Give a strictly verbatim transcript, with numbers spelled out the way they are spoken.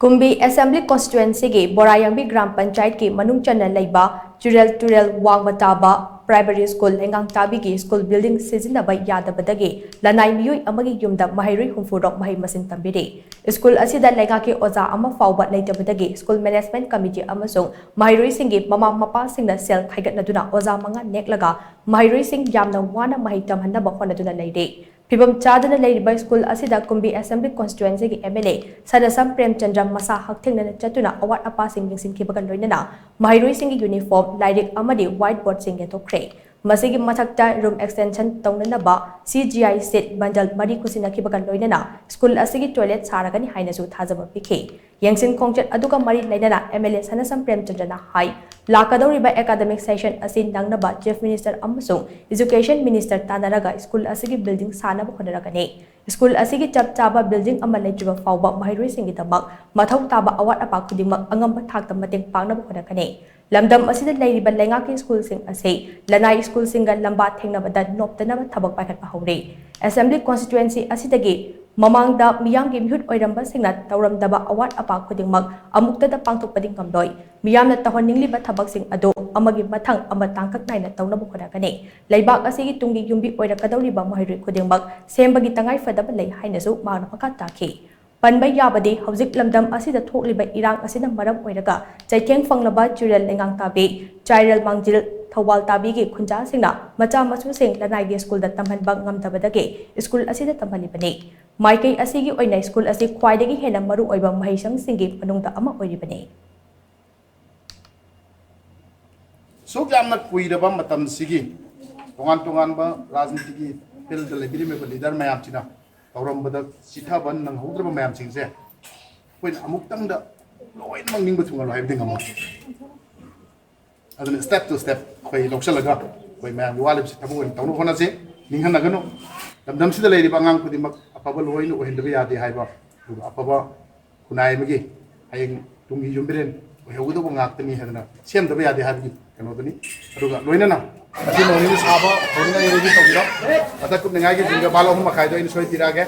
ꯀꯨꯝꯕꯤ assembly ꯀꯣꯟꯁꯇꯤꯇ꯭ꯋꯦꯟꯁꯤꯒꯤ ꯕꯣꯔꯥꯌꯥꯡꯕꯤ gram ꯄꯟꯆꯥꯌꯠꯀꯤ ꯃꯅꯨꯡ ꯆꯟꯅ ꯂꯩꯕ ꯆꯨꯔꯦꯜ ꯇꯨꯔꯦꯜ ꯋꯥꯡꯃ ꯇꯥꯕ ꯄ꯭ꯔꯥꯏꯃꯔꯤ ꯁ꯭ꯀꯨꯜ ꯂꯩꯉꯥꯡ ꯇꯥꯕꯤꯒꯤ ꯁ꯭ꯀꯨꯜ ꯕꯤꯜꯗꯤꯡ ꯁꯤꯖꯤꯟꯅꯕ ꯌꯥꯗꯕꯗꯒꯤ ꯂꯅꯥꯏ ꯃꯤꯑꯣꯏ ꯑꯃꯒꯤ ꯌꯨꯝꯗ ꯃꯍꯩꯔꯣꯏ ꯍꯨꯝꯐꯨ ꯔꯣꯝ ꯃꯍꯩ ꯃꯁꯤꯡ ꯇꯝꯕꯤꯔꯤ꯫ ꯁ꯭ꯀꯨꯜ ꯑꯁꯤꯗ ꯂꯩꯉꯥꯛꯀꯤ ꯑꯣꯖꯥ ꯑꯃ ꯐꯥꯎꯕ ꯂꯩꯇꯕꯗꯒꯤ ꯁ꯭ꯀꯨꯜ ꯃꯦꯅꯦꯖꯃꯦꯟꯠ ꯀꯃꯤꯇꯤ ꯑꯃꯁꯨꯡ ꯃꯍꯩꯔꯣꯏꯁꯤꯡꯒꯤ ꯃꯃꯥ ꯃꯄꯥꯁꯤꯡꯅ ꯁꯦꯜ ꯈꯥꯏꯒꯠꯅꯗꯨꯅ ꯑꯣꯖꯥ ꯃꯉꯥ ꯅꯦꯛꯂꯒ ꯃꯍꯩꯔꯣꯏꯁꯤꯡ ꯌꯥꯝꯅ ꯋꯥꯅ ꯃꯍꯩ ꯇꯝꯍꯟꯅꯕ ꯍꯣꯠꯅꯗꯨꯅ ꯂꯩꯔꯤ꯫ ꯐꯤꯕꯝ ꯆꯥꯗꯅ ꯂꯩꯔꯤꯕ ꯁ꯭ꯀꯨꯜ ꯑꯁꯤꯗ ꯀꯨꯝꯕꯤ assembly ꯀꯣꯟꯁꯇꯤꯇ꯭ꯋꯦꯟꯁꯤꯒꯤ M L A ꯁꯅꯥꯁꯝ Premchandra ꯃꯁꯥ ꯍꯛꯊꯦꯡꯅꯅ ꯆꯠꯇꯨꯅ ꯑꯋꯥꯠ ꯑꯄꯥꯁꯤꯡ ꯌꯦꯡꯁꯤꯟꯈꯤꯕꯒ ꯂꯣꯏꯅꯅ ꯃꯍꯩꯔꯣꯏꯁꯤꯡꯒꯤ ꯌꯨꯅꯤꯐꯣꯔꯝ, ꯂꯥꯏꯔꯤꯛ ꯑꯃꯗꯤ ꯋꯥꯏꯠ ꯕꯣꯔꯗꯁꯤꯡ ꯌꯦꯟꯊꯣꯛꯈ꯭ꯔꯦ꯫ ꯃꯁꯤꯒꯤ ꯃꯊꯛꯇ ꯔꯨꯝ ꯑꯦꯛꯁꯇꯦꯟꯁꯟ ꯇꯧꯅꯅꯕ ꯁꯤ ꯖꯤ ꯑꯥꯏ ꯁꯤꯠ ꯕꯟꯗꯜ ꯃꯔꯤ ꯈꯨꯠꯁꯤꯟꯅꯈꯤꯕꯒ ꯂꯣꯏꯅꯅ ꯁ꯭ꯀꯨꯜ ꯑꯁꯤꯒꯤ ꯇꯣꯏꯂꯦꯠ ꯁꯥꯔꯒꯅꯤ ꯍꯥꯏꯅꯁꯨ ꯊꯥꯖꯕ ꯄꯤꯈꯤ꯫ ꯌꯦꯡꯁꯤꯟ ꯈꯣꯡꯆꯠ ꯑꯗꯨꯒ ꯃꯔꯤ ꯂꯩꯅꯅ ꯑꯦꯝ ꯑꯦꯜ ꯑꯦ ꯁꯅꯥꯁꯝ ꯄ꯭ꯔꯦꯝꯆꯟꯗ꯭ꯔꯅ ꯍꯥꯏ, ꯂꯥꯛꯀꯗꯧꯔꯤꯕ ꯑꯦꯀꯥꯗꯃꯤꯛ ꯁꯦꯁꯟ ꯑꯁꯤ ꯅꯪꯅꯕ ꯆꯤꯐ ꯃꯤꯅꯤꯁꯇꯔ ꯑꯃꯁꯨꯡ ꯏꯖꯨꯀꯦꯁꯟ ꯃꯤꯅꯤꯁꯇꯔ ꯇꯥꯟꯅꯔꯒ ꯁ꯭ꯀꯨꯜ ꯑꯁꯤꯒꯤ ꯕꯤꯜꯗꯤꯡ ꯁꯥꯅꯕ ꯍꯣꯠꯅꯔꯒꯅꯤ꯫ ꯁ꯭ꯀꯨꯜ ꯑꯁꯤꯒꯤ ꯆꯞ ꯆꯥꯕ ꯕꯤꯜꯗꯤꯡ ꯑꯃ ꯂꯩꯇ꯭ꯔꯤꯕ ꯐꯥꯎꯕ ꯃꯍꯩꯔꯣꯏꯁꯤꯡꯒꯤꯗꯃꯛ ꯃꯊꯧ ꯇꯥꯕ ꯑꯋꯥꯠ ꯑꯄꯥ ꯈꯨꯗꯤꯡꯃꯛ ꯑꯉꯝꯕ ꯊꯥꯛꯇ ꯃꯇꯦꯡ ꯄꯥꯡꯅꯕ ꯍꯣꯠꯅꯒꯅꯤ꯫ ꯂꯝꯗꯝ ꯑꯁꯤꯗ ꯂꯩꯔꯤꯕ ꯂꯩꯉꯥꯛꯀꯤ ꯁ꯭ꯀꯨꯜꯁꯤꯡ ꯑꯁꯤ ꯂꯅꯥꯏ ꯁ꯭ꯀꯨꯜꯁꯤꯡꯒ ꯂꯝꯕꯥ ꯊꯦꯡꯅꯕꯗ ꯅꯣꯞꯇꯅꯕ ꯊꯕꯛ ꯄꯥꯏꯈꯠꯄ ꯍꯧꯔꯤ꯫ ꯑꯦꯁꯦꯝꯕ꯭ꯂꯤ ꯀꯣꯟꯁꯇꯤꯇ꯭ꯋꯦꯟꯁꯤ ꯑꯁꯤꯗꯒꯤ ꯃꯃꯥꯡꯗ ꯃꯤꯌꯥꯝꯒꯤ ꯃꯤꯍꯨꯠ ꯑꯣꯏꯔꯝꯕꯁꯤꯡꯅ ꯇꯧꯔꯝꯗꯕ ꯑꯋꯥꯠ ꯑꯄꯥ ꯈꯨꯗꯤꯡꯃꯛ ꯑꯃꯨꯛꯇꯗ ꯄꯥꯡꯊꯣꯛꯄꯗꯤ ꯉꯝꯂꯣꯏ꯫ ꯃꯤꯌꯥꯝꯅ ꯇꯧꯍꯟꯅꯤꯡꯂꯤꯕ ꯊꯕꯛꯁꯤꯡ ꯑꯗꯨ ꯑꯃꯒꯤ ꯃꯊꯪ ꯑꯃ ꯇꯥꯡꯀꯛ ꯅꯥꯏꯅ ꯇꯧꯅꯕ ꯍꯣꯠꯅꯒꯅꯤ꯫ ꯂꯩꯕꯥꯛ ꯑꯁꯤꯒꯤ ꯇꯨꯡꯒꯤ ꯌꯨꯝꯕꯤ ꯑꯣꯏꯔꯛꯀꯗꯧꯔꯤꯕ ꯃꯍꯩꯔꯣꯏ ꯈꯨꯗꯤꯡꯃꯛ ꯁꯦꯝꯕꯒꯤ ꯇꯉꯥꯏ ꯐꯗꯕ ꯂꯩ ꯍꯥꯏꯅꯁꯨ ꯃꯍꯥꯛꯅ ꯃꯈꯥ ꯇꯥꯈꯤ꯫ ꯄꯟꯕ ꯌꯥꯕꯗꯤ, ꯍꯧꯖꯤꯛ ꯂꯝꯗꯝ ꯑꯁꯤꯗ ꯊꯣꯛꯂꯤꯕ ꯏꯔꯥꯡ ꯑꯁꯤꯅ ꯃꯔꯝ ꯑꯣꯏꯔꯒ ꯆꯩꯊꯦꯡ ꯐꯪꯂꯕ ꯆꯨꯔꯦꯜ ꯂꯩꯉꯥꯡ ꯇꯥꯕꯤ, ꯆꯥꯏꯔꯦꯜ ꯃꯥꯡꯖꯤꯜ, ꯊꯧꯕꯥꯜ ꯇꯥꯕꯤꯒꯤ ꯈꯨꯟꯖꯥꯁꯤꯡꯅ ꯃꯆꯥ ꯃꯁꯨꯁꯤꯡ ꯂꯅꯥꯏꯒꯤ ꯁ꯭ꯀꯨꯜꯗ ꯇꯝꯍꯟꯕ ꯉꯝꯗꯕꯗꯒꯤ ꯁ꯭ꯀꯨꯜ ꯑꯁꯤꯗ ꯇꯝꯍꯜꯂꯤꯕꯅꯤ꯫ ꯃꯥꯏꯀꯩ ꯑꯁꯤꯒꯤ ꯑꯣꯏꯅ ꯁ꯭ꯀꯨꯜ ꯑꯁꯤ ꯈ꯭ꯋꯥꯏꯗꯒꯤ ꯍꯦꯟꯅ ꯃꯔꯨ ꯑꯣꯏꯕ ꯃꯍꯩꯁꯪꯁꯤꯡꯒꯤ ꯃꯅꯨꯡꯗ ꯑꯃ ꯑꯣꯏꯔꯤꯕꯅꯤ꯫ ꯁꯨꯛ ꯌꯥꯝꯅ ꯀꯨꯏꯔꯕ ꯃꯇꯝꯁꯤꯒꯤ ꯇꯣꯉꯥꯟ ꯇꯣꯉꯥꯟꯕ ꯔꯥꯖꯅꯤꯇꯤꯒꯤ ꯐꯤꯜꯗ ꯂꯩꯕꯤꯔꯝꯃꯤꯕ ꯂꯤꯗꯔ ꯃꯌꯥꯝꯁꯤꯅ ꯇꯧꯔꯝꯕꯗ ꯆꯤꯊꯕ ꯅꯪꯍꯧꯗ꯭ꯔꯕ ꯃꯌꯥꯝꯁꯤꯡꯁꯦ ꯑꯩꯈꯣꯏꯅ ꯑꯃꯨꯛꯇꯪꯗ ꯂꯣꯏꯅꯃꯛ ꯅꯤꯡꯕ ꯊꯨꯡꯍꯜꯂꯣ ꯍꯥꯏꯕꯗꯤ ꯉꯝꯃꯣꯏ꯫ ꯑꯗꯨꯅ step to step ꯑꯩꯈꯣꯏ ꯂꯧꯁꯤꯜꯂꯒ ꯑꯩꯈꯣꯏ ꯃꯌꯥꯝꯒꯤ ꯋꯥ ꯂꯦꯞꯁꯤ ꯊꯕꯛ ꯑꯣꯏꯅ ꯇꯧꯅꯕ ꯍꯣꯠꯅꯁꯤ꯫ ꯅꯤꯡꯍꯟꯅꯒꯅꯨ꯫ ꯂꯝꯗꯝꯁꯤꯗ ꯂꯩꯔꯤꯕ ꯑꯉꯥꯡ ꯈꯨꯗꯤꯡꯃꯛ ꯑꯐꯕ ꯂꯣꯏꯅ ꯑꯣꯏꯍꯟꯗꯕ ꯌꯥꯗꯦ ꯍꯥꯏꯕ, ꯑꯗꯨꯒ ꯑꯐꯕ ꯈꯨꯟꯅꯥꯏ ꯑꯃꯒꯤ ꯍꯌꯦꯡ ꯇꯨꯡꯒꯤ ꯌꯨꯝꯕꯤꯔꯦꯟ ꯑꯣꯏꯍꯧꯒꯗꯧꯕ ꯉꯥꯛꯇꯅꯤ ꯍꯥꯏꯗꯅ ꯁꯦꯝꯗꯕ ꯌꯥꯗꯦ ꯍꯥꯏꯕꯒꯤ ꯀꯩꯅꯣꯗꯨꯅꯤ꯫ ꯑꯗꯨꯒ ꯂꯣꯏꯅꯅ ꯉꯁꯤ ꯅꯣꯡꯅꯤꯅꯤ ꯁꯥꯕ ꯍꯧꯅꯤꯡꯉꯥꯏ ready ꯇꯧꯕꯤꯔꯣ꯫ ꯃꯊꯛ ꯀꯨꯞꯅꯤꯡꯉꯥꯏꯒꯤ ꯄꯨꯡ ꯕꯥꯔꯣ ꯑꯍꯨꯝ ꯃꯈꯥꯏꯗꯣ ꯑꯩꯅ ꯁꯣꯏ ꯄꯤꯔꯛꯑꯒꯦ꯫